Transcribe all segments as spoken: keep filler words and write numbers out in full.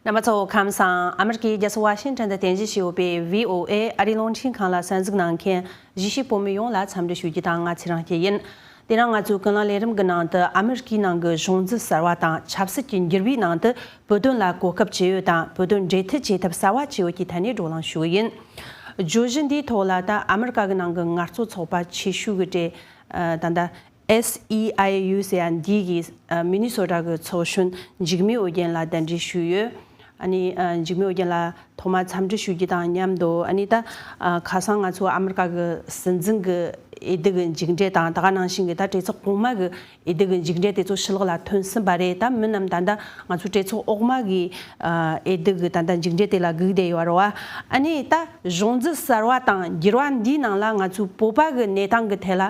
རྣམ་པ་ཚོ་ཁམས་བཟང་། ཨ་མི་རི་ཀའི་རྒྱལ་ས་ཝ་ཤིང་ཊོན་དུ་རྟེན་གཞི་བྱས་ཡོད་པའི་བྷི་ཨོ་ཨེ་ཨ་རིའི་རླུང་འཕྲིན་ཁང་ལ་གསན་གཟིགས་གནང་མཁན་གཞིས་བྱེས་བོད་མི་ཡོངས་ལ་འཚམས་འདྲི་ཞུ་རྒྱུ་དང་། ང་ཚེ་རིང་སྐྱིད་ཡིན། དེ་རིང་ང་ཚོའི་ཀུན་གླེང་ལས་རིམ་གྱི་ནང་དུ་ཨ་མི་རི་ཀའི་ནང་གི་གཞུང་འཛིན་གསར་བ་དང་ཆབ་སྲིད་ཀྱི་འགྱུར་བའི་ནང་དུ་བོད་དོན་ལ་གོ་སྐབས་ཇི་ཡོད་དང་། བོད་དོན་འབྲེལ་མཐུད་བྱེད་ཐབས་གསར་བ་ཇི་ཡོད་ཀྱི་ཐད་ནས་བགྲོ་གླེང་ཞུ་གི་ཡིན། བརྗོད་གཞི་འདིའི་ཐོག་ལ་ད་ཨ་མི་རི་ཀ་གི་ནང་གི་ངལ་རྩོལ་ཚོགས་པ་ཆེ་ཤོས་ཀྱི་གྲས་ད་ལྟ་ཨེས་ཨི་ཨའི་ཡུ་ཟེར་ཡ་འདི་གི་མི་ནི་སོ་ཊ་གི་ཚོགས་གཞོན་འཇིགས་མེད་ཨོ་རྒྱན་ལ་གདན་འདྲེན་ཞུས་ཡོད། ཨ་ནི་འཇིགས་མེད་ཨོ་རྒྱན་ལ་ཐོག་མར་འཚམས་འདྲི་ཞུ་རྒྱུ་དང་མཉམ་དུ། ཨ་ནི་ད་ཁ་སང་ང་ཚོ་ཨ་མི་རི་ཀ་གི་སྲིད་འཛིན་གི་འོས་བསྡུ་གི་མཇུག་འབྲས་དང་། ད་ག་ནང་བཞིན་གི་ད་གྲོས་ཚོགས་གོང་མ་གི་འོས་བསྡུ་གི་མཇུག་འབྲས་དེ་ཚོ་ཕྱི་ལོགས་ལ་ཐོན་ཟིན་པ་རེད། ད་མི་རྣམས་ད་ལྟ་ང་ཚོ་གྲོས་ཚོགས་འོག་མ་གི་འོས་བསྡུ་གི་ད་ལྟ་མཇུག་འབྲས་དེ་ལ་སྒུག་བསྡད་ཡོད་རེད་བ། ཨ་ནི་ད་གཞུང་འཛིན་གསར་བ་དང་འགྱུར་བ་འདིའི་ནང་ལ་ང་ཚོའི་བོད་པ་གི་གནས་སྟངས་གི་ཐད་ལ་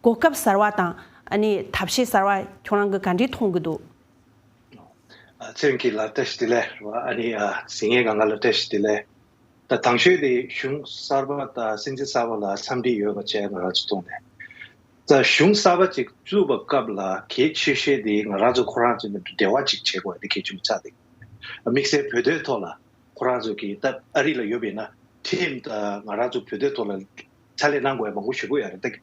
གོ་སྐབས་གསར་བ་དང་། ཨ་ནི་ཐབས་ཤེས་གསར་བ་ཁྱོད་རང་གི་ག་འདྲས་མཐོང་གི་འདུག་ཨ། ཚེ་རིང་སྐྱིད་ལགས་བཀྲ་ཤིས་བདེ་ལེགས། ཨ་ནི་ཨ་གཟིགས་མཁན་གང་ག་ལ་བཀྲ་ཤིས་བདེ་ལེགས། ད་དང་ཤོས་དེ་གཞུང་གསར་པ་དང་སྲིད་འཛིན་གསར་པ་ལ་འཚམས་འདྲི་ཡོད་པ་བྱས་ང་རང་ཚོ་མཐོང་ནས། ད་གཞུང་གསར་པ་ཅིག་བཙུགས་པའི་སྐབས་ལ་གལ་ཆེ་ཤོས་དེ་ང་རང་ཚོ་ཁོ་རང་ཚོ་མཉམ་དུ་འབྲེལ་བ་ཅིག་བྱེད་དགོས་དེ་གལ་ཆེན་པོ་ཆགས་འདུག་དམིགས་བསལ་བོད་དོན་ཐོག་ལ་ཁོ་རང་ཚོ་གིས་ད་ཨ་རི་ལ་ཡོད་པས་ན་ཁྲིམས་དང་ང་རང་ཚོ་བོད་དོན་ཐོག་ལ་ཕྱག་ལས་གནང་དགོས་ཡ་མང་པོ་ཞུ་གི་ཡོད་རེད། ད་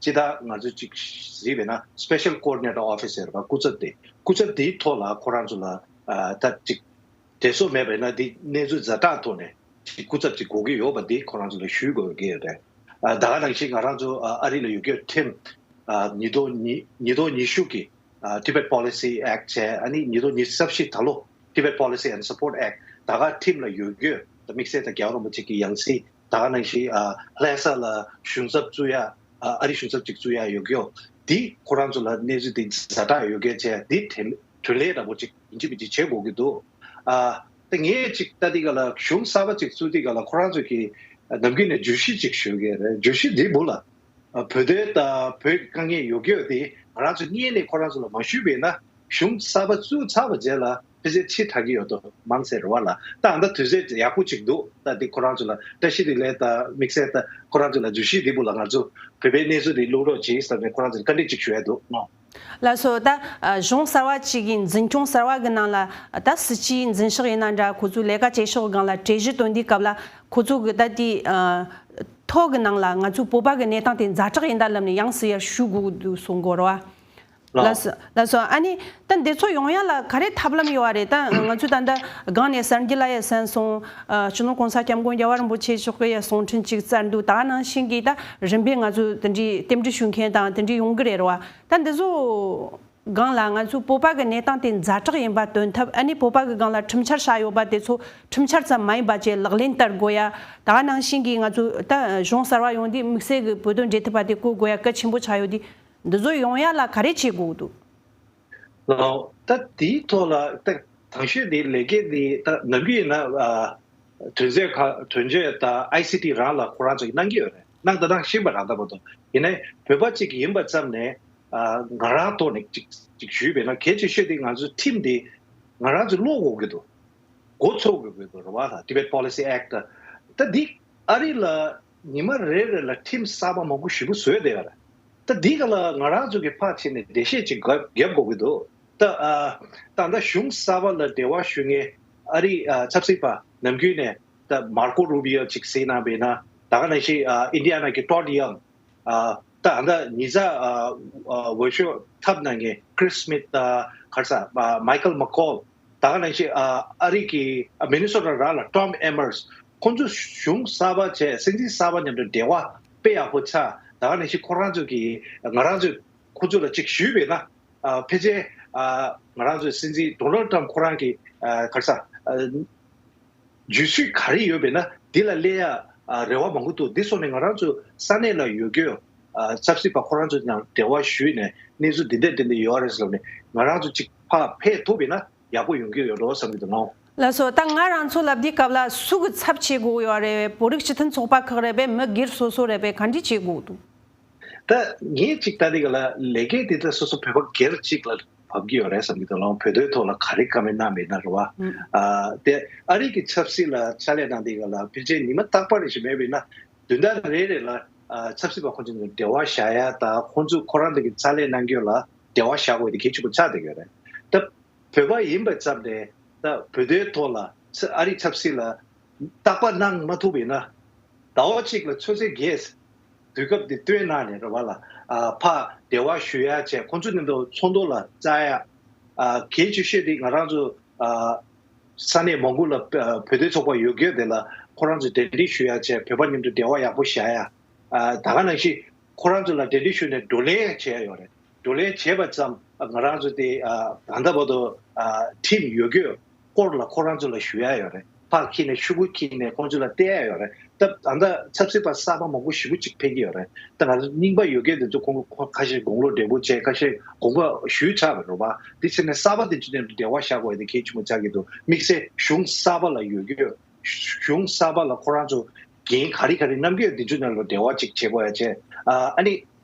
ཅི་ད་ང་ཚོ་ཅིག་གཟིགས་པས་ན་Special Coordinator Office ཟེར་བ་སྐུ་ཚབ་དེ། སྐུ་ཚབ་དེའི་ཐོག་ལ་ཁོ་རང་ཚོ་ལ་ཨ་ད་ཅིག་དེ་ཚོ་མེད་པས་ན་འདི་གནས་ཚུལ་ཛ་དྲག་ཐོག་ནས་ཅིག་སྐུ་ཚབ་ཅིག་དགོས་ཀྱི་ཡོད་པ་འདི་ཁོ་རང་ཚོ་ལ་ཞུ་དགོས་ཀྱི་ཡོད་རེད། ཨ་ད་ག་ནང་བཞིན་ང་རང་ཚོ་ཨ་ཨ་རི་ལ་ཡོད་རྒྱུ་ཁྲིམས་ཨ་ཉིས་སྟོང་ཉི་ཉིས་སྟོང་ཉི་ཤུ་གི་ཨ་Tibet Policy Act བྱས། ཨ་ནི་ཉིས་སྟོང་ཉི་ཤུ་རྩ་བཞི་ད་ལོ་Tibet Policy and Support Act ད་ག་ཁྲིམས་ལ་ཡོད་རྒྱུ་ད་དམིགས་བསལ་ད་རྒྱལ་བ་རིན་པོ་ཆེ་གི་ཡང་སྲིད་ད་ག་ནང་བཞིན་ཨ་ལྷ་ས་ལ་གཞུང་ཚབ་བཙུགས་ཡ། ཨ་ཨ་རི་གཞུང་ཚབ་ཅིག་བཙུགས་ཡ་ཡོད་རྒྱུ་འདི་ཁོ་རང་ཚོ་ལ་གནས་ཚུལ་འདི་ཛ་དྲག་ཡོད་རྒྱུ་བྱས་འདི་དྲན་གྲོས་ལས་འདྲ་པོ་ཅིག་ཡིན་གཅིག་མིན་གཅིག་བྱེད་དགོས་ཀྱི་འདུག་ཨ་ད་ངས་ཅིག་ལྟ་དུས་ག་ལ་གཞུང་གསར་པ་ཅིག་བཙུགས་དུས་ག་ལ་ཁོ་རང་ཚོ་གིས་ནམ་རྒྱུན་ནས་བརྗོད་གཞི་ཅིག་ཞུ་གི་རེད། བརྗོད་གཞི་འདི་བུ་ལ་ཨ་བོད་དོན་དང་བོད་དཀའ་ངལ་ཡོད་རྒྱུ་དེ་ང་རང་ཚོ་སྔོན་ནས་ཁོ་རང་ཚོ་ལ་མ་ཞུས་པས་ན་གཞུང་གསར་པ་བཙུགས་ཚར་བ་རྗེས་ལ་ཕལ་ཆེར་ཕྱི་དྲགས་ཀྱི་ཡོད་དོ་མང་ཟེར་བ་ལ། ད་ཨ་ད་དུས་ཚོད་ཡག་པོ་ཅིག་འདུག་ད་འདི་ཁོ་རང་ཚོ་ལ་བཀྲ་ཤིས་བདེ་ལེགས་དང་དམིགས་བསལ་ད་ཁོ་རང་ཚོ་ལ་བརྗོད་གཞི་འདི་བུ་ལ་ང་ཚོ་བོད་པའི་གནས་ཚུལ་འདི་བླུག་རོགས་གྱིས་ཟེར་ནས་ཁོ་རང་ཚོ་ལ་བཀའ་འདྲི་ཅིག་ཞུ་ཡ་འདུག་ནོ། ལགས་སོ། ད་ཨ་གཞུང་གསར་བ་ཅིག་གི་འཛིན་སྐྱོང་གསར་བ་གི་ནང་ལ་ད་སྲིད་སྤྱིའི་འཛིན་ཤག་ཡིན་ན་འདྲ། ཁོ་ཚོའི་ལས་ཀ་བྱེད་ཕྱོགས་སྒང་ལ་གྲོས་གཞི་བཏོན་དུས་སྐབས་ལ་ཁོ་ཚོ་གི་ད་དེ་ཨ་ཐོག་གི་ནང་ལ་ང་ཚོའི་བོད་པ་གི་གནས་སྟངས་དེ་ཛ་དྲག་ཡིན་ད་ལབ་ནས་ཡང་སྲིད་ཡར་ཞུ་དགོས་འདུག་གསུང་གི་ཡོད་རེད་བ། ལགས་སོ། ལགས་སོ། ཨ་ནི་ད་འདི་ཚོ་ཡོང་ཡ་ལ་ག་རེ་ཐབས་ལམ་ཡོད་བ་རེད། ད་ང་ཚོས་ད་ལྟ་སྒང་ནས་གསར་འགྱུར་ལ་ཡ་གསན་སོང་། ཨ་སྤྱི་ནོར་གོང་ས་སྐྱབས་མགོན་རྒྱལ་བ་རིན་པོ་ཆེ་མཆོག་གིས་ཡ་གསུང་འཕྲིན་ཅིག་བསྩལ་འདུག་ད་ག་ནང་བཞིན་གྱི་ད་རིམ་པས་ང་ཚོས་དེ་འདྲའི་རྟེན་འབྲེལ་ཞུ་མཁན་དང་དེ་འདྲའི་ཡོང་གི་རེད་རེད་བ། ད་འདི་ཚོ་སྒང་ལ་ང་ཚོའི་བོད་པ་གི་གནས་སྟངས་དེ་ཛ་དྲག་ཡིན་པ་སྟོན་ཐབས། ཨ་ནི་བོད་པ་གི་སྒང་ལ་ཁྲིམས་འཆར་བཞག་ཡོད་པ་དེ་ཚོ་ཁྲིམས་འཆར་ཙམ་མ་ཡིན་པ་བཅས་ལག་ལེན་བསྟར་དགོས་ཡ། ད་ག་ནང་བཞིན་གྱི་ང་ཚོ་ད་གཞུང་གསར་བ་ཡོང་དུས་དམིགས་བསལ་གྱི་བོད་དོན་འབྲེལ་མཐུད་པ་དེ་བསྐོ་དགོས་ཡ་གལ་ཆེན་པོ་ཆགས་ཡོད་དུས། འདི་ཚོ་ཡོང་ཡ་ལ་ག་རེ་བྱེད་དགོས་འདུག་ལགས། ད་དེའི་ཐོག་ལ་ད་དང་ཤོས་དེ་ལས་ཀའི་དེ་ད་ནམ་རྒྱུན་ཡིན་ན་ཨ་དོན་མཛད་ཁ་དོན་གཅོད་དང་ཨའི་སི་ཊི་རང་ལ་ཁོ་རང་ཚོ་གིས་གནང་གི་ཡོད་རེད། གནང་ད་གནང་བཞིན་པ་རང་ལྟ་བུ་དང་། ཡིན་ནའི་བོད་པ་གཅིག་ཡིན་པ་ཙམ་ནས་ཨ་ང་རང་ཐོག་ནས་གཅིག་གཅིག་ཞུས་པས་ན་གལ་ཆེ་ཤོས་དེ་ང་ཚོའི་ཁྲིམས་དེ་ང་རང་ཚོས་ཀློག་དགོས་ཀྱི་འདུག་མགོ་ཚོས་དགོས་ཀྱི་འདུག་རེད་བ། ད་Tibet Policy Act ད་འདི་ཨ་རི་ལ་ཉི་མ་རེ་རེ་ལ་ཁྲིམས་གསར་པ་མང་པོ་ཞེ་པོ་བཟོས་བསྡད་ཡོད་རེད། ད་འདི་ག་ལ་ང་རང་ཚོ་གི་ཕར་ཕྱིན་ནས་འགྲེལ་བཤད་ཅིག་རྒྱབ་རྒྱབ་དགོས་ཀྱི་འདུག་ད་ཨ་ད་ད་གཞུང་གསར་པ་ལ་འབྲེལ་བ་ཞུ་མཁན་ཨ་རི་ཨ་ཆབ་སྲིད་པ་ནམ་རྒྱུན་ནས་ད་མར་ཀོ་རུ་བི་ཨོ་ཅིག་ཟེར་གནང་བས་ན། ད་ག་ནང་བཞིན་ཨ་ཨིན་ཌི་ཡ་ན་གི་ཊོཌ་ཡང་། ཨ་ད་ཨ་ད་ཉི་ཤུ་རྩ་ཨ་ཨ་འོས་ཤོག་ཐོབ་གནང་མཁན་Chris Smith ཨ་ག་རེ་ཟེར་ཨ་Michael McCaul། ད་ག་ནང་བཞིན་ཨ་ཨ་རི་གི་ཨ་མི་ནི་སོ་ཊ་རང་ལ་Tom Emmer། ཁོང་ཚོ་གཞུང་གསར་པ་བྱས་སྲིད་འཛིན་གསར་པ་མཉམ་དུ་འབྲེལ་བ་དཔེ་ཡག་པོ་ཆགས། ད་ག་ནང་བཞིན་ཁོ་རང་ཚོ་གིས་ང་རང་ཚོས་ཁོ་ཚོ་ལ་ཅིག་ཞུས་པས་ན་ཨ་ཕལ་ཆེར་ཨ་ང་རང་ཚོའི་སྲིད་འཛིན་Donald Trump ཁོ་རང་གི་ཨ་ག་རེ་ཟེར་ཨ་བརྗོད་ཚིག་ག་རེ་ཡོད་པས་ན་འདི་ལ་སླེབས་ཡ་ཨ་རེ་བ་མང་པོ་འདུག་འདི་སོང་ནས་ང་རང་ཚོ་ས་གནས་ལ་ཡོད་རྒྱུ་ཨ་ཆབ་སྲིད་པ་ཁོ་རང་ཚོ་ནང་འབྲེལ་བ་ཞུས་ནས་གནས་ཚུལ་འདི་འདྲ་འདི་འདྲ་ཡོད་རེད་ཟེར་ནས་ང་རང་ཚོ་ཅིག་ཕར་ཕེབས་ཐུབ་པས་ན་ཡག་པོ་ཡོང་གི་ཡོད་འགྲོ་བསམ་གྱི་འདུག་ནོ། ལགས་སོ། ད་ང་རང་ཚོ་ལབ་དུས་སྐབས་ལ་སུ་གི་ཚབ་བྱེད་དགོས་ཡོད་རེད། བོད་རིགས་སྤྱི་མཐུན་ཚོགས་པ་ཁག་རེད་པས། མི་སྒེར་སོ་སོ་རེད་པས། ག་འདྲ་བྱེད་དགོས་འདུག་ད་ངས་ཅིག་ལྟ་དུས་ག་ལ་ལས་ཀའི་དེ་ད་སོ་སོ་བོད་པ་སྒེར་ཅིག་ལ་བབ་ཀྱི་ཡོད་རེད་བསམ་གྱི་འདུག་ལགས། བོད་དོན་ཐོག་ལ་ག་རེ་བཀའ་མོལ་གནང་མེད་ན་རེད་བ། ཨ་དེ་ཨ་རི་གི་ཆབ་སྲིད་ལ་ཕྱག་ལས་གནང་དུས་ག་ལ་ཕལ་ཆེར་ཉི་མ་རྟག་པར་རེ་ཞིག་མེད་པས་ན་བདུན་ཕྲག་རེ་རེ་ལ་ཨ་ཆབ་སྲིད་པ་ཁོང་ཚོ་ནས་འབྲེལ་བ་བཞག་ཡ་དང་ཁོང་ཚོ་ཁོ་རང་ཚོ་གི་ཕྱག་ལས་གནང་རྒྱུ་ལ་འབྲེལ་བ་བཞག་དགོས་དེ་གལ་ཆེན་པོ་ཆགས་བསྡད་ཡོད་རེད། ད་བོད་པ་ཡིན་པ་ཙམ་ནས་ ད་བོད་དོན་ཐོག་ལ་ཚ་ཨ་རི་ཆབ་སྲིད་ལ་རྟག་པར་གནང་མ་ཐུབ་པ་ཡིན་ན། ཟླ་བ་གཅིག་ལ་ཆུ་ཚོད་བརྒྱད་དུས་སྐབས་འདི་བཏོན་གནང་ནས་རེད་བ་ལ། ཨ་ཕར་འབྲེལ་བ་ཞུ་ཡ་བྱས། ཁོང་ཚོ་མཉམ་དུ་ཚོགས་འདུ་ལ་བཅར་ཡ། ཨ་གལ་ཆེ་ཤོས་དེ་ང་རང་ཚོ་ཨ་ས་གནས་མང་པོ་ལ་བོད་དོན་ཚོགས་པ་ཡོད་རྒྱུ་དེ་ལ་ཁོ་རང་ཚོ་གདན་འདྲེན་ཞུ་ཡ་བྱས། བོད་པ་མཉམ་དུ་འབྲེལ་བ་ཡག་པོ་བཞག་ཡ། ཨ་ད་ག་ནང་བཞིན་ཁོ་རང་ཚོ་ལ་གདན་འདྲེན་ཞུས་ནས་བགྲོ་གླེང་བྱས་ཡོད་རེད། བགྲོ་གླེང་བྱས་པ་ཙམ་ང་རང་ཚོ་དེ་ཨ་ད་ལྟ་བར་དུ་ཨ་ཁྲིམས་ཡོད་རྒྱུ་སྐོར་ལ་ཁོ་རང་ཚོ་ལ་ཞུ་ཡ་ཡོད་རེད། ཕར་འཁྱེར་ནས་ཤོག་གུ་འཁྱེར་ནས་ཁོང་ཚོ་ལ་སྟེར་ཡ་ཡོད་རེད། ད་ད་ལྟ་ཆབ་སྲིད་པ་གསར་པ་མང་པོ་ཞེ་པོ་ཅིག་ཕེབས་ཀྱི་ཡོད་རེད། ད་ང་ཚོ་རྙིང་པ་ཡོད་མཁན་དེ་ཚོ་ཁོང་ཁོང་ཁ་ཤས་དགུང་ལོ་བགྲེས་པོ་བྱས། ཁ་ཤས་དགོངས་པ་ཞུས་ཚར་བ་རེད་བ། དེ་ཕྱིར་ནས་གསར་པ་དེ་ཚོ་མཉམ་དུ་འབྲེལ་བ་བཞག་དགོས་ཡ་དེ་གལ་ཆེན་པོ་ཆགས་ཀྱི་འདུག་དམིགས་བསལ་གཞུང་གསར་པ་ལ་ཡོད་རྒྱུ། གཞུང་གསར་པ་ལ་ཁོ་རང་ཚོ་འགན་ག་རེ་ག་རེ་བསྣམས་ཀྱི་ཡོད། འདི་ཚོ་ནང་ལ་འབྲེལ་བ་ཅིག་བྱེད་དགོས་ཡ་བྱས། ཨ་ཨ་ནི་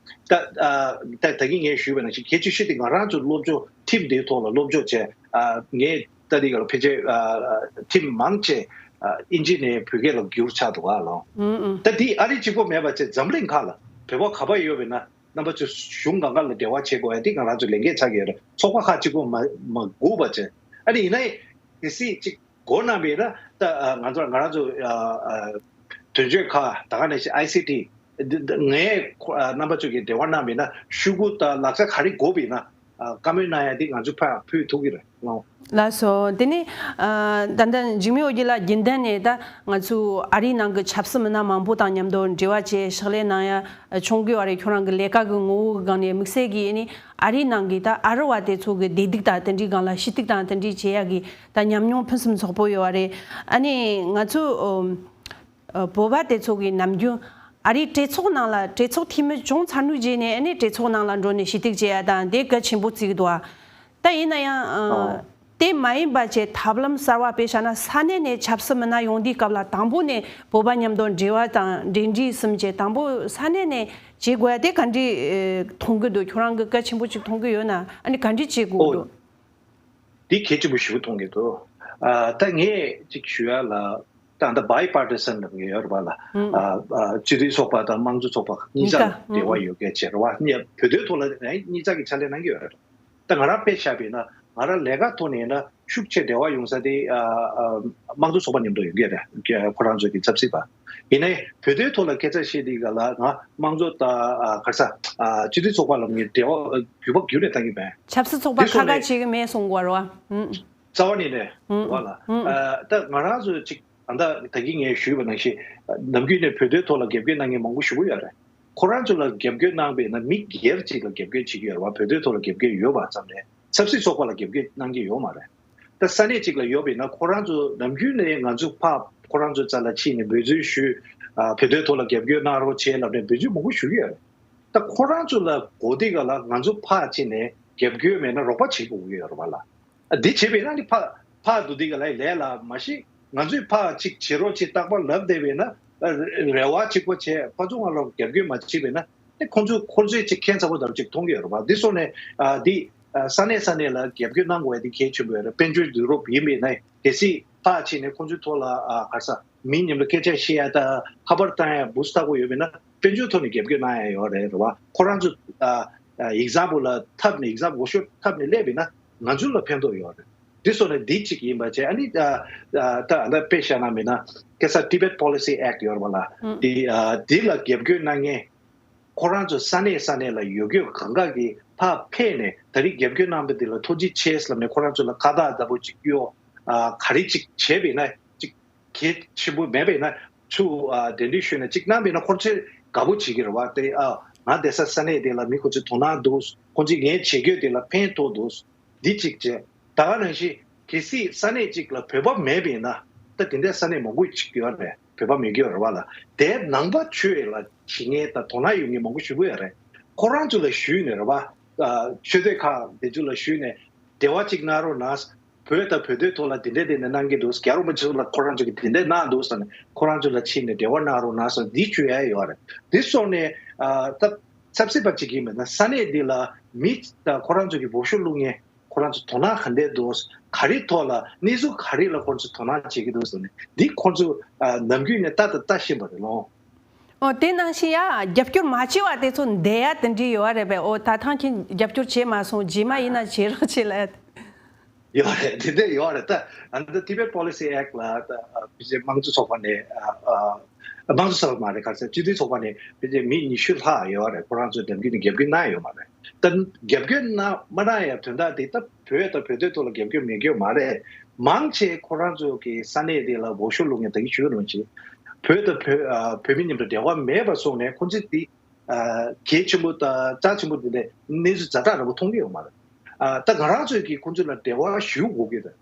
ད་ཨ་ད་ད་གིན་ངས་ཞུས་པ་ནང་བཞིན་གལ་ཆེ་ཤོས་དེ་ང་རང་ཚོ་སློབ་སྦྱོང་ཁྲིམས་འདིའི་ཐོག་ལ་སློབ་སྦྱོང་བྱས། ཨ་ངས་ད་འདི་ག་ལ་ཕལ་ཆེར་ཨ་ཁྲིམས་མང་ཆེ་ཨ་ཨིན་ཇི་ནས་བོད་སྐད་ལ་བསྒྱུར་ཆགས་འདུག་ག་ལོ། ཨུ་ཨུ། ད་འདི་ཨ་རི་གཅིག་པོ་མེད་པ་བྱས། འཛམ་གླིང་ཁག་ལ་བོད་པ་ག་པར་ཡོད་པ་ཡིན་ན་རྣམ་པ་ཚོས་གཞུང་སྒང་ག་ལ་འབྲེལ་བ་བྱེད་དགོས་ཡ་འདི་ང་རང་ཚོ་ལས་འགན་ཆགས་ཀྱི་ཡོད་རེད། ཚོགས་པ་ཁག་གཅིག་པོ་མ་མ་སྒུག་པ་བྱས། ཨ་ནི་ཡིན་ན་གལ་སྲིད་ཅིག་འགོ་གནང་བས་ན། ད་ཨ་ང་ཚོ་ང་རང་ཚོ་ཨ་ཨ་དོན་གཅོད་ཁག་ད་ག་ནང་བཞིན་ཨའི་སི་ཊི་འདི་འདི་ངས་ཁོ་ཨ་རྣམ་པ་ཚོ་གིས་འབྲེལ་བ་གནང་བས་ན། ཤོག་གུ་དང་ལག་ཆ་ག་རེ་དགོས་པས་ན། ཨ་བཀའ་མོལ་གནང་ཡ་འདི་ང་ཚོ་ཕར་ཕུལ་ཐུབ་ཀྱི་རེད། ལགས་སོ། དེ་ནས་ཨ་ད་ལྟ་འཇིགས་མེད་ཨོ་རྒྱན་ལགས་རྒྱུན་ལྡན་ནས་ད་ང་ཚོ་ཨ་རིའི་ནང་གི་ཆབ་སྲིད་མི་སྣ་མང་པོ་དང་མཉམ་དུ་འབྲེལ་བ་བྱས་ཕྱག་ལས་གནང་ཡ་བྱུང་དགོས་པ་རེད། ཁྱོད་རང་གི་ལས་ཀ་གི་ངོ་བོ་གི་སྒང་ནས་དམིགས་བསལ་གྱིས་ཨ་ནི་ཨ་རིའི་ནང་གི་ད་ཨ་རི་བ་དེ་ཚོ་གི་བདེ་སྡུག་དང་དེ་འདྲའི་སྒང་ལ་ཞུ་གཏུག་དང་དེ་འདྲའི་བྱེད་ཡ་གི་ད་ཉམས་མྱོང་ཕུན་སུམ་ཚོགས་པོ་ཡོད་པ་རེད། ཨ་ནི་ང་ཚོ་ཨ་བོད་པ་དེ་ཚོ་གི་ནམ་རྒྱུན་ཨ་རིའི་གྲོས་ཚོགས་ནང་ལ་གྲོས་ཚོགས་འཐུས་མི་བྱུང་ཚར་དུས་རྗེས་ནས་ཨ་ནི་གྲོས་ཚོགས་ནང་ལ་འགྲོ་ནས་ཞུ་གཏུག་བྱེད་ཡ་དང་དེ་གལ་ཆེན་པོ་བརྩི་གི་འདུག་ཨ། ད་ཡིན་ན་ཡང་ཨ་ཨོ། དེ་མ་ཡིན་པ་བྱས་ཐབས་ལམ་གསར་བ་དཔེ་བཞག་ན་ས་གནས་ནས་ཆབ་སྲིད་མི་སྣ་ཡོང་དུས་སྐབས་ལ་དང་པོ་ནས་བོད་པ་མཉམ་དུ་འབྲེལ་བ་དང་འབྲེལ་འདྲིས་གསུམ་བྱས་དང་པོ་ས་གནས་ནས་བྱེད་དགོས་ཡ་དེ་ག་འདྲས་ཨེ་མཐོང་གི་འདུག་ཁྱོད་རང་གིས་གལ་ཆེན་པོ་ཅིག་མཐོང་གི་ཡོད་ན་ཨ་ནི་ག་འདྲས་བྱེད་དགོས་ཀྱི་འདུག་འདི་གལ་ཆེན་པོ་ཞེ་པོ་མཐོང་གི་འདུག་ཨ་ད་ངས་ཅིག་ཞུ་ཡ་ལ། ད་ད་བྷའི་པར་ཊི་སན་ལབ་མཁན་ཡོད་རེད་པ་ལ། ཨ་ཨ་སྤྱི་འཐུས་ཚོགས་པ་དང་དམངས་གཙོ་ཚོགས་པ་གཉིས་ཆ་ལ་འབྲེལ་བ་ཡོད་མཁན་བྱས་རེད་པ། གཉིས་བོད་དོན་ཐོག་ལ་གཉིས་ཆ་གི་ཕྱག་ལས་གནང་གི་ཡོད་རེད། ད་ང་རང་དཔེ་བཞག་པ་ཡིན་ན་ང་རང་ལས་ཀ་ཐོག་ནས་ཡིན་ན་ཤུགས་ཆེ་འབྲེལ་བ་ཡོང་ས་དེ་ཨ་ཨ་དམངས་གཙོ་ཚོགས་པ་མཉམ་དུ་ཡོང་གི་རེད། ཁོ་རང་ཚོ་གི་ཆབ་སྲིད་པ། ཡིན་ནའི་བོད་དོན་ཐོག་ལ་སྐད་ཆ་བཤད་དུས་སྐབས་ལ་ང་དམངས་གཙོ་དང་ཨ་ག་རེ་ཟ་ཨ་སྤྱི་འཐུས་ཚོགས་པ་ལ་ངས་འབྲེལ་བ་རྒྱུད་པ་རྒྱུད་ནས་གཏང་གི་མེད། ཆབ་སྲིད་ཚོགས་པ་དེ་ཁག་སོང་ནས་ཁག་ཅིག་མེད་གསུང་གི་ཡོད་རེད་པ། རྩ་བ་ནས་ནས་ཨུམ། རེད་པ་ལ། ཨུམ། ཨ་ད་ང་རང་ཚོ་ཅིག་ཨ་ད་ད་གིན་ངས་ཞུས་པ་ནང་བཞིན་ནམ་རྒྱུན་ནས་བོད་དོན་ཐོག་ལ་རྒྱབ་སྐྱོར་གནང་མཁན་མང་པོ་ཞེ་པོ་ཡོད་རེད། ཁོ་རང་ཚོ་ལ་རྒྱབ་སྐྱོར་གནང་བས་ན་མི་སྒེར་གཅིག་ལ་རྒྱབ་སྐྱོར་བྱེད་ཀྱི་ཡོད་རེད་པ། བོད་དོན་ཐོག་ལ་རྒྱབ་སྐྱོར་ཡོད་པ་ཙམ་རེད། ཆབ་སྲིད་ཚོགས་པ་ལ་རྒྱབ་སྐྱོར་གནང་གི་ཡོད་མ་རེད། ད་ས་གནས་གཅིག་ལ་ཡོད་པས་ན་ཁོ་རང་ཚོ་ནམ་རྒྱུན་ནས་ང་ཚོ་ཕར་ཁོ་རང་ཚོ་རྩ་ལ་ཕྱིན་ནས་འབོད་ཚིག་ཞུས། ཨ་བོད་དོན་ཐོག་ལ་རྒྱབ་སྐྱོར་གནང་རོགས་བྱེད་ལབ་ནས་འབོད་ཚིག་མང་པོ་ཞུ་གི་ཡོད་རེད། ད་ཁོ་རང་ཚོ་ལ་གོ་དུས་སྐབས་ལ་ང་ཚོ་ཕར་ཕྱིན་ནས་རྒྱབ་སྐྱོར་མེད་ན་རོགས་པ་བྱེད་དགོས་ཀྱི་ཡོད་རེད་པ་ལ། འདི་བྱས་པས་ན་ནི་ཕར་ཕར་འགྲོ་དུས་སྐབས་ལ་ལས་སླ་མ་གཞི་ང་ཚོས་ཕར་ཅིག་བྱེད་རོགས་ཅིག་རྟག་པར་ལབ་བསྡད་པས་ན་རེ་བ་གཅིག་པོ་བྱས་ཕར་ཚུར་ང་ལ་རྒྱབ་སྐྱོར་མ་བྱས་པས་ན་ནི་ཁོང་ཚོས་ཁོ་ཚོས་ཅིག་ཁྱད་མཚར་པོ་འདྲ་པོ་ཅིག་མཐོང་གི་ཡོད་རེད་པ། འདི་སོང་ནས་ཨ་འདི་ཨ་ས་གནས་ས་གནས་ལ་རྒྱབ་སྐྱོར་གནང་དགོས་ཡ་འདི་གལ་ཆེན་པོ་ཡོད་རེད། དཔལ་འབྱོར་བསྡུ་རུབ་ཡིན་པས་ན་གལ་སྲིད་ཕར་ཕྱིན་ནས་ཁོང་ཚོའི་ཐོག་ལ་ཨ་ག་རེ་ཟ་མི་མཉམ་དུ་སྐད་ཆ་བཤད་ཡ་དང་ཁ་པར་བཏང་ཡ་འབུ་སྲིན་ལྟ་བུ་ཡོད་པས་ན་དཔལ་འབྱོར་ཐོག་ནས་རྒྱབ་སྐྱོར་གནང་ཡ་ཡོད་རེད། རེད་པ། ཁོ་རང་ཚོ་ཨ་ཨ་ཨེག་ཛམ་པལ་ལ་འཐབ་ནས་ཨེག་ཛམ་པལ་འོ་ཤོད་འཐབ་ནས་སླེབས་པས་ན་ང་ཚོ་ལ་ཕན་ཐོགས་ཡོད་རེད། འདི་སོང་ནས་འདི་གཅིག་ཡིན་པ་བྱས། ཨ་ནི་ཨ་ཨ་ད་ཨ་ད་དཔེ་བཞག་ན་མིན་ན་ཁ་སང་Tibet Policy Act ཡོད་རེད་པ་ལ། འདི་ཨ་འདི་ལ་རྒྱབ་སྐྱོར་གནང་མཁན་ཁོ་རང་ཚོ་ས་གནས་ས་གནས་ལ་ཡོད་རྒྱུ་གང་ག་གིས་ཕར་ཕེབས་ནས་ད་རེས་རྒྱབ་སྐྱོར་གནང་བ་འདི་ལ་ཐུགས་རྗེ་ཆེ་ལབ་ནས་ཁོ་རང་ཚོ་ལ་ཁ་བཏགས་ལྟ་བུ་ཅིག་གཡོག་ཨ་ག་རེ་ཅིག་བྱས་པས་ན་ཅིག་གལ་ཆེན་པོ་མེད་པས་ན་ཚུར་ཨ་གདན་འདྲེན་ཞུས་ནས་ཅིག་གནང་བས་ན་ཁོ་ཚོས་དགའ་པོ་བྱེད་ཀྱི་རེད་པ། དེ་ཨ་ང་བསྡད་ས་ས་གནས་དེ་ལ་མི་ཁོ་ཚོས་དོ་སྣང་འདུག་ཁོ་ཚོས་ངས་བྱེད་རྒྱུ་དེ་ལ་ཕན་ཐོགས་འདུག་འདི་གཅིག་བྱས། ད་ག་ནང་བཞིན་གལ་སྲིད་ས་གནས་གཅིག་ལ་བོད་པ་མེད་པས་ན། ད་དེ་འདྲའི་ས་གནས་མང་པོ་ཅིག་ཡོད་རེད། བོད་པ་མེད་ཀྱི་ཡོད་རེད་པ་ལ། དེ་ནང་པ་ཆོས་ལ་བྱེད་མཁན་དང་དོ་སྣང་ཡོད་མཁན་མང་པོ་ཞེ་པོ་ཡོད་རེད། ཁོ་རང་ཚོ་ལ་ཞུས་ནས་རེད་པ། ཨ་ཆོས་དད་ཁག་དེ་ཚོ་ལ་ཞུས་ནས་འབྲེལ་བ་ཅིག་གནང་རོགས་གནང་། བོད་དང་བོད་དོན་ཐོག་ལ་དེ་འདྲས་དེ་འདྲས་གནང་གི་འདུག་རྒྱལ་བ་རིན་པོ་ཆེ་ལ་ཁོ་རང་ཚོ་གིས་དེ་འདྲས་གནང་འདུག་ཟེར་ནས་ཁོ་རང་ཚོ་ལ་ཕྱིན་ནས་འབྲེལ་བ་གནང་རོགས་གནང་ཟེར་འདི་ཞུ་ཡ་ཡོད་རེད། འདི་སོང་ནས་ཨ་ད་ཆབ་སྲིད་པ་ཅིག་ཡིན་པ་ན་ས་གནས་འདི་ལ་མི་དང་ཁོ་རང་ཚོ་གི་འོ་ཤོད་བླུག་མཁན། ཁོ་རང་ཚོ་དོ་སྣང་ག་འདྲས་འདུག་ག་རེ་ཐོག་ལ་གནས་ཚུལ་ག་རེ་ལ་ཁོ་རང་ཚོ་དོ་སྣང་བྱེད་ཀྱི་འདུག་ཟེར་ནས་འདི་ཁོ་ཚོ་ཨ་ནམ་རྒྱུན་ནས་ལྟ་དང་ལྟ་བཞིན་པ་རེད་ལོ། ཨོ་དེ་ནང་བཞིན་ཡ་རྒྱབ་སྐྱོར་མ་བྱས་པ་དེ་ཚོ་འདས་ཡ་དེ་འདྲས་ཡོད་རེད་པས། ཨོ་ད་ཐེངས་ཁྱེད་རྒྱབ་སྐྱོར་བྱས་མ་སོང་། རྗེས་མ་ཡིན་ན་བྱེད་རོགས་བྱེད་ལ། ཡོད་རེད། དེ་འདྲ་ཡོད་རེད། ད་ཨ་ནི་ད་Tibet Policy Act ལ་ད་ཨ་ཕལ་ཆེར་དམངས་གཙོ་ཚོགས་པ་ནས་ཨ་ཨ་དམངས་གཙོ་ཚོགས་པ་མ་རེད། ག་རེ་ཟེར། སྤྱི་འཐུས་ཚོགས་པ་ནས་ཕལ་ཆེར་མི་ཉི་ཤུ་ལྷག་ཡོད་རེད། ཁོ་རང་ཚོས་ནམ་རྒྱུན་ནས་རྒྱབ་སྐྱོར་གནང་ཡོད་མ་རེད། ད་རྒྱབ་སྐྱོར་གནང་མ་གནང་ཡ་དོན་དག་དེ་ད་བོད་དང་བོད་དོན་ཐོག་ལ་རྒྱབ་སྐྱོར་མེད་སྐྱོར་མ་རེད། མང་ཆེ་ཁོ་རང་ཚོ་གི་ས་གནས་དེ་ལ་འོས་ཤོག་བླུགས་མཁན། ད་གིན་ཞུས་རོགས་གྱིས། བོད་དང་བོད་ཨ་བོད་མི་མཉམ་དུ་འབྲེལ་བ་མེད་པ་སོང་ནས་ཁོ་ཚོས་དེ་ཨ་གལ་ཆེན་པོ་དང་རྩ་ཆེན་པོ་དེ་འདྲའི་གནས་ཚུལ་ཛ་དྲག་ར་པོ་མཐོང་གི་ཡོད་མ་རེད། ཨ་ད་ང་རང་ཚོས་ཀྱིས་ཁོང་ཚོ་ལ་འབྲེལ་བ་ཞུ་དགོས་ཀྱི་རེད།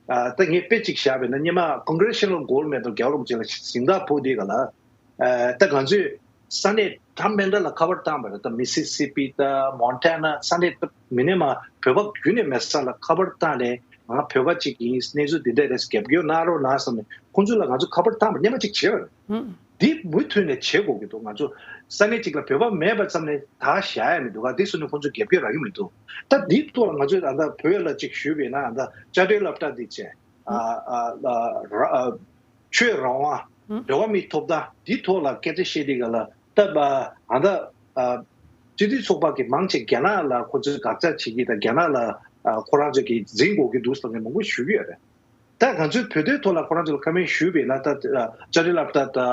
ཨ་ད་ངས་དཔེ་གཅིག་བཞག་པ་ཡིན་ན། སྔོན་མ་Congressional Gold Medal རྒྱལ་བ་རིན་པོ་ཆེ་ལ་གཟེངས་རྟགས་ཕུལ་དུས་སྒང་ལ། ཨ་ད་ང་ཚོས་ས་གནས་གྲངས་མེད་འདྲ་ལ་ཁ་པར་བཏང་བ་རེད། ད་Mississippi དང་Montana ས་གནས་ད་མི་སྣ་མང་བོད་པ་རྒྱུན་ནས་མེད་ས་ལ་ཁ་པར་བཏང་ནས། ང་བོད་པ་གཅིག་ཡིན། གནས་ཚུལ་འདི་འདྲ་རེད། རྒྱབ་སྐྱོར་གནང་རོགས་གནང་བསམ་ནས་ཁོང་ཚོ་ལ་ང་ཚོ་ཁ་པར་བཏང་བ་སྔོན་མ་གཅིག་བྱས་པ་རེད། འདི་མུ་མཐུད་ནས་བྱེད་དགོས་ཀྱི་འདུག་ང་ཚོ་ས་གནས་གཅིག་ལ་བོད་པ་མེད་པ་ཙམ་ནས་ད་བཞག་ཡ་མི་འདུག་ག་དེ་སོང་ནས་ཁོང་ཚོ་རྒྱབ་སྐྱོར་རག་གི་མི་འདུག་ད་འདིའི་ཐོག་ལ་ང་ཚོས་ད་ལྟ་བོད་ལ་གཅིག་ཞུས་པ་ཡིན་ན། ད་བཅའ་ཁྲིམས་སློབ་གྲྭ་འདི་བྱས། ཨ་ཨ་ཨ་ར་ཨ་ཆོས་རང་དབང་། འབྲེལ་བ་མི་ཐོབ་ཐང་འདིའི་ཐོག་ལ་སྐད་ཆ་བཤད་དུས་སྒང་ལ། ད་ཨ་ད་ཨ་སྤྱི་འཐུས་ཚོགས་པ་གི་མང་ཆེ་རྒྱ་ནག་ལ་ཁོ་ཚོས་དགག་བྱ་བྱེད་ཀྱི་དང་། རྒྱ་ནག་ལ་ཨ་ཁོ་རང་ཚོས་ཀྱི་འཛིང་དགོས་ཀྱི་འདུག་ཟེར་ནས་མང་པོ་ཞུ་གི་ཡོད་རེད། ད་ང་ཚོའི་བོད་དོན་ཐོག་ལ་ཁོ་རང་ཚོ་ལ་ཁ་མེད་ཞུས་པ་ཡིན་ན། ད་ཨ་བཅའ་ཁྲིམས་སློབ་གྲྭ་དང་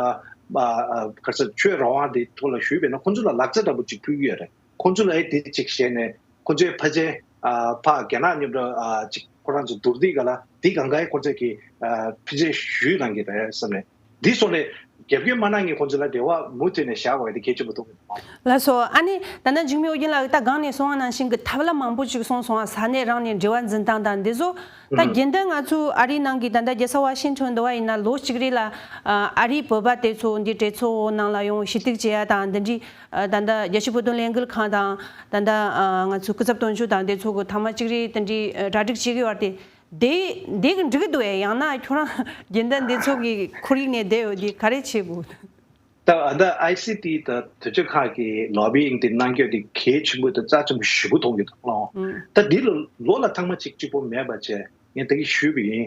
ཨ་ཨ་ག་རེ་ཟེར། ཆོས་རང་དབང་དེ་ཐོག་ལ་ཞུས་པ་ཡིན་ན། ཁོང་ཚོ་ལ་ལག་ཆ་འདྲ་པོ་ཅིག་ཕུལ་གྱི་ཡོད་རེད། ཁོང་ཚོ་ལ་ཨེ་དེ་ཅིག་བྱས་ནས་ཁོང་ཚོའི་ཕལ་ཆེར་ཨ་ཕར་རྒྱ་ནག་མཉམ་དུ་ཨ་ཅིག་ཁོ་རང་ཚོ་བསྡུར་དུས་སྒང་ལ་འདི་གང་ག་ཁོང་ཚོས་ཀྱི་ཨ་ཕལ་ཆེར་ཞུས་གནང་གི་རེད་བསམ་ནས། འདི་སོང་ནས་རྒྱབ་སྐྱོར་མ་གནང་མཁན་ཁོང་ཚོ་ལ་འབྲེལ་བ་མུ་མཐུད་ནས་བཞག་དགོས་ཡ་དེ་གལ་ཆེན་པོ་མཐོང་གི་འདུག་ལགས་སོ། ཨ་ནི་ད་ནི་འཇིགས་མེད་ཨོ་རྒྱན་ལགས་ད་སྒང་ནས་གསུངས་པ་ནང་བཞིན་གྱི་ཐབས་ལམ་མང་པོ་ཅིག་གསུངས་སོང་བ། ས་གནས་རང་ནས་འབྲེལ་བ་འཛིན་སྟངས་དང་འདི་ཚོ། ད་རྒྱུན་ལྡན་ང་ཚོ་ཨ་རིའི་ནང་གི་ད་ལྟ་རྒྱལ་ས་ཝ་ཤིང་ཊོན་འདི་བ་ཡིན་ན་ལོ་གཅིག་རེ་ལ་ཨ་རིའི་བོད་པ་དེ་ཚོ་འདི་གྲོས་ཚོགས་ནང་ལ་ཡོང་ཞུ་གཏུག་བྱེད་ཡ་དང་འདི་འདྲའི། ཨ་ད་ལྟ་རྒྱལ་སྤྱིའི་བོད་དོན་ལས་འགུལ་ཁང་དང་། ད་ལྟ་ཨ་ང་ཚོའི་སྐུ་ཚབ་དོན་གཅོད་དང་དེ་ཚོ་གི་ཐེངས་མ་གཅིག་རེ་དེ་འདྲའི་ཨ་གྲ་སྒྲིག་བྱེད་ཀྱི་ཡོད་རེད་དེ། དེ་དེ་གི་འགྲིག་གི་འདུག་ཨེ། ཡང་ན་ཁྱོད་རང་རྒྱུན་ལྡན་འདི་ཚོ་གི་ཁོར་ཡུག་ནས་བསྡད་ཡོད་དེ་ག་རེ་བྱེད་དགོས། ད་ཨ་ད་ཨའི་སི་ཊི་དང་དུས་ཚོད་ཁག་གི་ལོ་བི་ཡིང་དེ་གནང་རྒྱུ་དེ་གལ་ཆེན་པོ་དང་རྩ་ཆེན་པོ་ཞེ་པོ་མཐོང་གི་འདུག་ཨང་། ད་འདི་ལ་ལོ་ལ་ཐེངས་མ་གཅིག་གཅིག་པོ་མེད་པ་བྱས། ངས་ད་གིན་ཞུས་པ་ཡིན།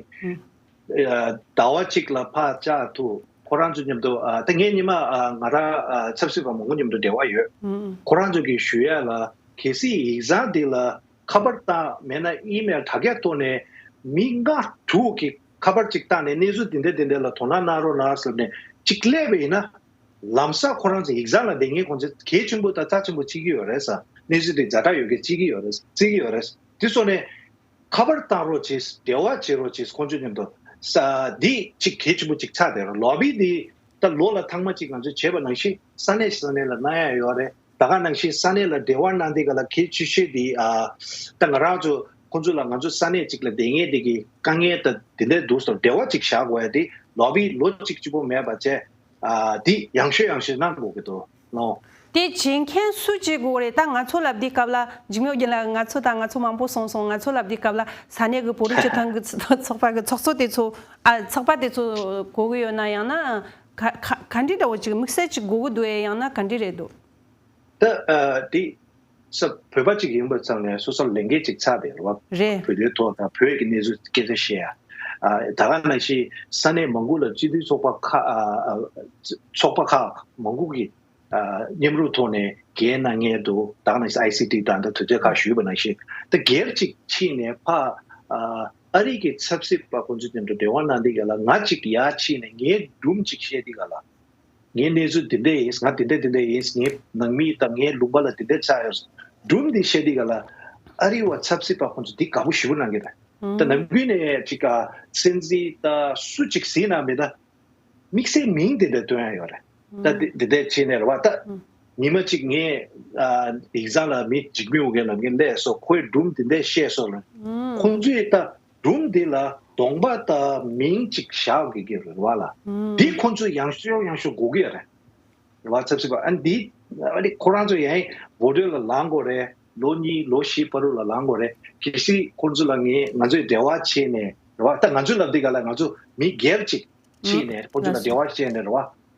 ཨ་ཟླ་བ་གཅིག་ལ་ཕར་བཅར་ཐུབ། ཁོ་རང་ཚོ་མཉམ་དུ་ཨ་ད་ངས་ཉི་མ་ཨ་ང་རང་ཨ་ཆབ་སྲིད་པ་མང་པོ་མཉམ་དུ་འབྲེལ་བ་ཡོད། ཁོ་རང་ཚོ་གིས་ཞུ་ཡ་ལ། གལ་སྲིད་ཡིག་ཚང་འདི་ལ་ཁ་པར་བཏང་མེད་ན་ཨི་མེལ་དྲ་རྒྱ་ཐོག་ནས་མི་ལྔ་དྲུག་གིས་ཁ་པར་གཅིག་བཏང་ནས་གནས་ཚུལ་འདི་འདྲ་འདི་འདྲ་ལ་དོ་སྣང་གནང་རོགས་གནང་ཟེར་ནས་གཅིག་སླེབས་པ་ཡིན་ན། ལམ་སང་ཁོ་རང་ཚོ་ཡིག་ཚང་ལ་བསྡད་མཁན་ཁོང་ཚོ་གལ་ཆེན་པོ་དང་རྩ་ཆེན་པོ་བརྩི་གི་ཡོད་རེད་ས། གནས་ཚུལ་དེ་ཛ་དྲག་ཡོད་མཁན་བརྩི་གི་ཡོད་རེད། བརྩི་གི་ཡོད་རེད། དེ་སོང་ནས་ཁ་པར་བཏང་རོགས་བྱེད། འབྲེལ་བ་བྱེད་རོགས་བྱེད། ཁོང་ཚོ་མཉམ་དུ་ས་འདི་གཅིག་གལ་ཆེན་པོ་གཅིག་ཆགས་བསྡད་རེད། ལོ་བི་འདི་ད་ལོ་ལ་ཐེངས་མ་གཅིག་ང་ཚོས་བྱས་པ་ནང་བཞིན་ས་གནས་ས་གནས་ལ་གནང་ཡ་ཡོད་རེད། ད་ག་ནང་བཞིན་ས་གནས་ལ་འབྲེལ་བ་གནང་དུས་སྒང་ལ་གལ་ཆེ་ཤོས་དེ་ཨ་ད་ང་རང་ཚོ་ཁོང་ཚོ་ལ་ང་ཚོ་ས་གནས་གཅིག་ལ་བསྡད་མཁན་དེ་གི་དཀའ་ངལ་དང་དེ་འདྲའི་འདུག་སོང་འབྲེལ་བ་གཅིག་བཞག་དགོས་ཡ་དེ་ལོ་བི་ལོ་གཅིག་གཅིག་པོ་མེད་པ་བྱས། ཨ་འདི་ཡང་ཤོས་ཡང་ཤོས་གནང་དགོས་ཀྱི་འདུག་ལོ། དེ་བྱེད་མཁན་སུ་བྱེད་དགོས་རེད། ད་ང་ཚོ་ལབ་དུས་སྐབས་ལ་འཇིགས་མེད་ཨོ་རྒྱན་ལགས་ང་ཚོ་དང་ང་ཚོ་མང་པོ་གསུངས་སོང་། ང་ཚོ་ལབ་དུས་སྐབས་ལ་ས་གནས་ཀྱི་བོད་རིགས་སྤྱི་མཐུན་གྱི་ཚོགས་པ་གི་ཚོགས་གཙོ་དེ་ཚོ། ཨ་ཚོགས་པ་དེ་ཚོ་དགོས་ཀྱི་ཡོད་ན། ཡང་ན་ག་ག་ག་འདྲ་འདྲ་བོ་ཅིག་དམིགས་བསལ་ཅིག་དགོས་ཀྱི་འདུག་ཨེ། ཡང་ན་ག་འདྲ་རེད་འདུག་ད་ཨ་དེ་ས་བོད་པ་གཅིག་ཡིན་པ་ཙམ་ནས་སོ་སོར་ལས་འགན་གཅིག་ཆགས་བསྡད་རེད་བ། རེད། བོད་དོན་ཐོག་དང་བོད་ཀྱི་གནས་ཚུལ་སྐད་ཆ་བཤད་ཡ། ཨ་ད་ག་ནང་བཞིན་ས་གནས་མང་པོ་ལ་སྤྱི་འཐུས་ཚོགས་པ་ཁག་ཨ་ཨ་ཚོགས་པ་ཁག་མང་པོ་གིས་ཨ་མཉམ་རུབ་ཐོག་ནས་འགན་གནང་མཁན་འདུག་ད་ག་ནང་བཞིན་ཨའི་སི་ཊི་དང་ད་དུས་ཚོད་ཁག་ཞུས་པ་ནང་བཞིན། ད་སྒེར་གཅིག་ཕྱིན་ནས་ཕ་ཨ་ཨ་རི་གི་ཆབ་སྲིད་པ་ཁོང་ཚོ་དེ་འདྲ་འབྲེལ་བ་གནང་དུས་སྒང་ལ་ང་གཅིག་ཡར་ཕྱིན་ནས་ངའི་སྒྲུང་གཅིག་བཤད་དུས་སྒང་ལ། ངའི་གནས་ཚུལ་འདི་འདྲ་ཡིན། ང་འདི་འདྲ་འདི་འདྲ་ཡིན། ངའི་ནང་མི་དང་ངའི་ལུང་པ་ལ་འདི་འདྲ་ཆགས་ཡོད། སྒྲུང་འདི་བཤད་དུས་སྒང་ལ་ཨ་རི་བ་ཆབ་སྲིད་པ་ཁོང་ཚོ་འདི་དགའ་པོ་ཞེ་པོ་གནང་གི་རེད། ད་ནམ་རྒྱུན་ནས་ཅིག་ག་སྲིད་འཛིན་ད་སུ་ཅིག་ཟིན་ན་མེད་ད། དམིགས་བསལ་མིང་དེ་འདྲ་བཏོན་ཡ་ཡོད་རེད། ད་དེ་དེ་འདྲ་བྱས་ནས་རེད་བ། ད་ཉི་མ་གཅིག་ངས་ཨ་ཡིག་ཚང་ལ་མི་འཇིགས་མེད་ཨོ་རྒྱན་ལབ་མཁན་སླེབས་སོང་། ཁོས་སྒྲུང་དེ་འདྲ་བཤད་སོང་ལ། ཁོང་ཚོས་ད་སྒྲུང་དེ་ལ་གདོང་པ་དང་མིང་གཅིག་བཞག་དགོས་ཀྱི་རེད་བ་ལ། འདི་ཁོང་ཚོས་ཡང་ཤོས་ཡང་ཤོས་དགོས་ཀྱི་རེད། རེད་བ། ཆབ་སྲིད་པ་ཨ་འདི་ཨ་ནི་ཁོ་རང་ཚོ་ཡང་བོད་དོན་ལ་ལངས་དགོས་རེད། ལོ་གཉིས་ལོ་བཞི་བར་དུ་ལ་ལངས་དགོས་རེད། གལ་སྲིད་ཁོང་ཚོ་ལ་ངས་ང་ཚོས་འབྲེལ་བ་བྱས་ནས་རེད་བ། ད་ང་ཚོས་ལབ་དུས་སྒང་ལ་ང་ཚོ་མི་སྒེར་གཅིག་ཕྱིན་ནས་ཁོང་ཚོ་ལ་འབྲེལ་བ་བྱས་ནས་རེད་བ།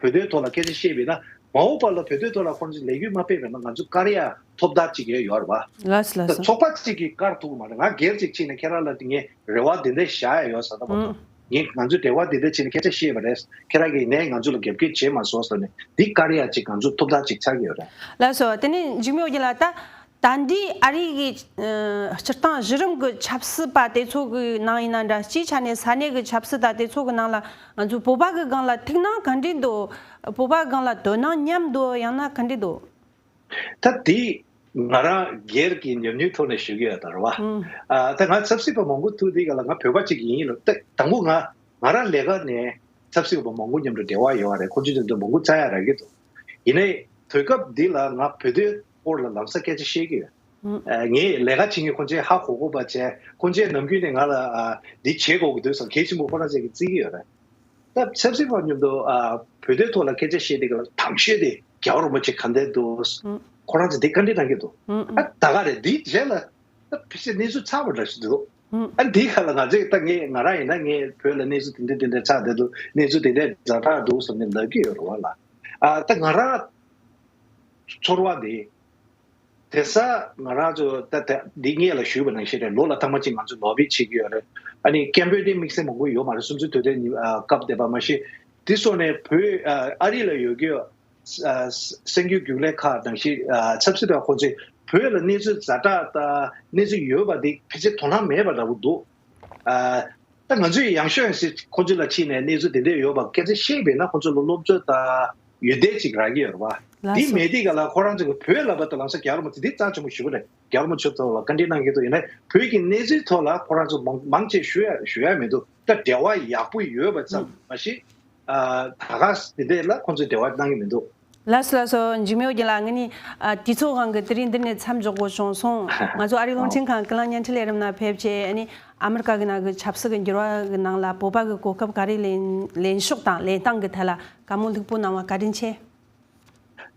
བོད་དོན་ཐོག་ལ་སྐད་ཆ་བཤད་པ་ཡིན་ན། མ་འོངས་པ་ལ་བོད་དོན་ཐོག་ལ་ཁོང་ཚོས་ལས་འགུལ་མ་སྤེལ་བ་ཡིན་ན་ང་ཚོ་བཀར་ཡ་ཐོབ་ཐང་གཅིག་ཡོད་ཡོད་རེད་བ། ལགས་སོ་ལགས་ད་སོ། ཚོགས་པ་གཅིག་གིས་བཀར་ཐུབ་ཀྱི་མ་རེད། ང་སྒེར་གཅིག་ཕྱིན་ནས་ཁྱེད་རང་ལ་དེ་ངས་རེ་བ་འདི་འདྲ་བཞག་ཡ་ཡོད་ཟེར་ད་བར་དུ། ངས་ང་ཚོས་འབྲེལ་བ་འདི་འདྲ་བྱས་ནས་སྐད་ཆ་བཤད་པ་རེད། ཁྱེད་རང་གིས་ནས་ང་ཚོ་ལ་རྒྱབ་སྐྱོར་བྱས་མ་སོང་ཟེར་ནས་འདི་བཀར་ཡ་གཅིག་ང་ཚོ་ཐོབ་ཐང་གཅིག་ཆགས་ཀྱི་ཡོད་རེད། ལགས་སོ། དེ་ནས་འཇིགས་མེད་ཨོ་རྒྱན་ལགས། ད་ ད་འདི་ཨ་རི་གི་ཨ་སྤྱིར་བཏང་གཞི་རིམ་གྱི་ཆབ་སྲིད་པ་དེ་ཚོ་གི་ནང་ཡིན་ན་འདྲ། སྤྱིའི་ཆ་ནས་ས་གནས་ཀྱི་ཆབ་སྲིད་དང་དེ་ཚོ་གི་ནང་ལ་ང་ཚོའི་བོད་པ་གི་སྒང་ལ་ཐུག་སྣང་ག་འདྲས་འདུག་བོད་པ་གི་སྒང་ལ་དོ་སྣང་ཉམས་འདུག་ཡང་ན་ག་འདྲས་འདུག་ད་དེ་ང་རང་སྒེར་གྱི་ཉམས་མྱོང་ཐོག་ནས་ཞུ་གི་ཡོད་ད་རེད་བ། ཨ་ད་ང་ཆབ་སྲིད་པ་མང་པོ་ཐུག་དེ་ག་ལ་ང་བོད་པ་གཅིག་ཡིན་ལ། ད་དང་པོ་ང་ང་རང་ལས་ཀ་ནས་ཆབ་སྲིད་པ་མང་པོ་མཉམ་དུ་འབྲེལ་བ་ཡོད་རེད། ཁོང་ཚོའི་མཉམ་དུ་མང་པོ་བཅར་ཡ་རག་གི་འདུག་ཡིན་ནའི་དུས་སྐབས་འདི་ལ་ང་བོད་དོན་སྐོར་ལ་ལམ་སང་སྐད་ཆ་བཤད་ཀྱི་ཡོད། ཨ་ངས་ལས་ཀ་བྱེད་མཁན་ཁོང་ཚོས་ཧ་གོ་གོ་བ་བྱས། ཁོང་ཚོས་ནམ་རྒྱུན་ནས་ང་ལ་ཨ་འདི་བྱེད་དགོས་ཀྱི་འདུག་བསམ་གལ་ཆེན་པོ་ཁོ་རང་ཚོས་ཀྱིས་བརྩི་གི་ཡོད་རེད། ད་ཆབ་སྲིད་པ་མཉམ་དུ་ཨ་བོད་དོན་ཐོག་ལ་སྐད་ཆ་བཤད་དེ་ག་ལ་དང་ཤོས་དེ་རྒྱལ་བ་རིན་པོ་ཆེ་ག་འདྲས་འདུག་ཁོ་རང་ཚོས་འདི་བཀའ་འདྲི་གནང་གི་འདུག་ཨ་ད་ག་རེད། འདིའི་རྗེས་ལ་ད་ཕལ་ཆེར་གནས་ཚུལ་ཚར་བ་འདྲ་ཞིག་འདུག་ཨ་འདིའི་ཁ་ལ་ང་ཚོས་ད་ངས་ང་རང་ཡིན་ན་ངས་བོད་ལ་གནས་ཚུལ་དེ་འདྲ་དེ་འདྲ་ཆགས་བསྡད་འདུག་གནས་ཚུལ་དེ་འདྲ་ཛ་དྲག་འདུག་བསམ་ནས་ལབ་ཀྱི་ཡོད་རེད་བ་ལ། ཨ་ད་ང་རང་ཚོར་བ་དེ། དེང་སང་ང་རང་ཚོ་ད་ད་འདི་སྔས་ལ་ཞུས་པ་ནང་བཞིན་རེད། ལོ་ལ་ཐེངས་མ་གཅིག་ང་ཚོ་ལོ་བི་བྱེད་ཀྱི་ཡོད་རེད། ཨ་ནི་ཀེམ་པེན་དེ་དམིགས་བསལ་མང་པོ་ཡོད་མ་རེད། སུམ་ཅུ་དོན་ལྡན་ཉི་ཨ་སྐབས་བསྡད་པ་མ་གཞི་དེ་སོང་ནས་བོད་ཨ་ཨ་རི་ལ་ཡོད་ཀྱི་ཨ་གསར་འགྱུར་རྒྱུགས་ལས་ཁག་ནང་བཞིན་ཨ་ཆབ་སྲིད་པ་ཁོང་ཚོས་བོད་ལ་གནས་ཚུལ་ཛ་དྲག་དང་གནས་ཚུལ་ཡོད་པ་འདི་ཕལ་ཆེར་དོ་སྣང་མེད་པ་འདྲ་པོ་འདུག་ཨ་ད་ང་ཚོས་ཡང་ཤོས་ཡང་སྲིད་ཁོང་ཚོ་ལ་ཕྱིན་ནས་གནས་ཚུལ་དེ་འདྲས་ཡོད་པ་སྐད་ཆ་བཤད་པས་ན་ཁོང་ཚོ་ལ་སློབ་གསོ་དང་ཡོན་ཏན་ཅིག་རག་གི་ཡོད་རེད་བ། ལགས་འདི་སོ། མེད་དུས་ག་ལ་ཁོ་རང་ཚོ་གི་བོད་ལ་བ་དང་ལམ་སང་རྒྱལ་བ་རིན་པོ་ཆེ་འདི་རྩ་ཆེན་པོ་ཞུ་གི་རེད། རྒྱལ་བ་རིན་པོ་ཆེ་ཐོག་ལ་བཀའ་འདྲི་གནང་གི་འདུག་ཡིན་ན་བོད་ཀྱི་གནས་ཚུལ་ཐོག་ལ་ཁོ་རང་ཚོ་མང་མང་ཆེ་ཞུ་ཡ་ཞུ་ཡ་མི་འདུག་ད་འབྲེལ་བ་ཡག་པོ་ཡོད་པ་ཙམ་ཨུ། མ་གཞི་ཨ་ད་ག་དེ་འདྲས་ལ་ཁོང་ཚོས་འབྲེལ་བ་གནང་གི་མི་འདུག་ལགས་སོ་ལགས་སོ། འཇིགས་མེད་དབྱིག་ལགས། ང་ནི་ཨ་དུས་ཚོད་དབང་གིས་དེ་རིང་འདི་ནས་མཚམས་འཇོག་དགོས་བྱུང་སོང་། ང་ཚོ་ཨ་རིའི་རླུང་འཕྲིན་ཁང་ཀི་ལང་བརྙན་འཕྲིན་ལས་རིམ་ནང་ཕེབས་བྱས། ཨ་ནི་ཨ་མི་རི་ཀ་གི་ནང་གི་ཆབ་སྲིད་ཀྱི་འགྱུར་བ་གི་ནང་ལ་བོད་པ་གི་གོ་སྐབས་ག་རེ་ལེན་ལེན་ཕྱོགས་དང་ལེན་སྟངས་ཀྱི་ཐད་ལ་བཀའ་མོལ་ལྷུག་པོ་གནང་བ་བཀའ་དྲིན་ཆེ།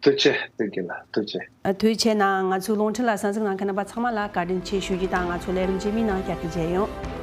ཐུགས་རྗེ་ཆེ་ལགས། ཐུགས་རྗེ་ཆེ། ཨ་ཐུགས་རྗེ་ཆེ་གནང་། ང་ཚོའི་རླུང་འཕྲིན་ལ་གསན་གཟིགས་གནང་མཁན་རྣམ་པ་ཚང་མ་ལ་བཀའ་དྲིན་ཆེ་ཞུ་རྒྱུ་དང་། ང་ཚོ་ལས་རིམ་རྗེས་མའི་ནང་བསྐྱར་དུ་མཇལ་ཡོང་།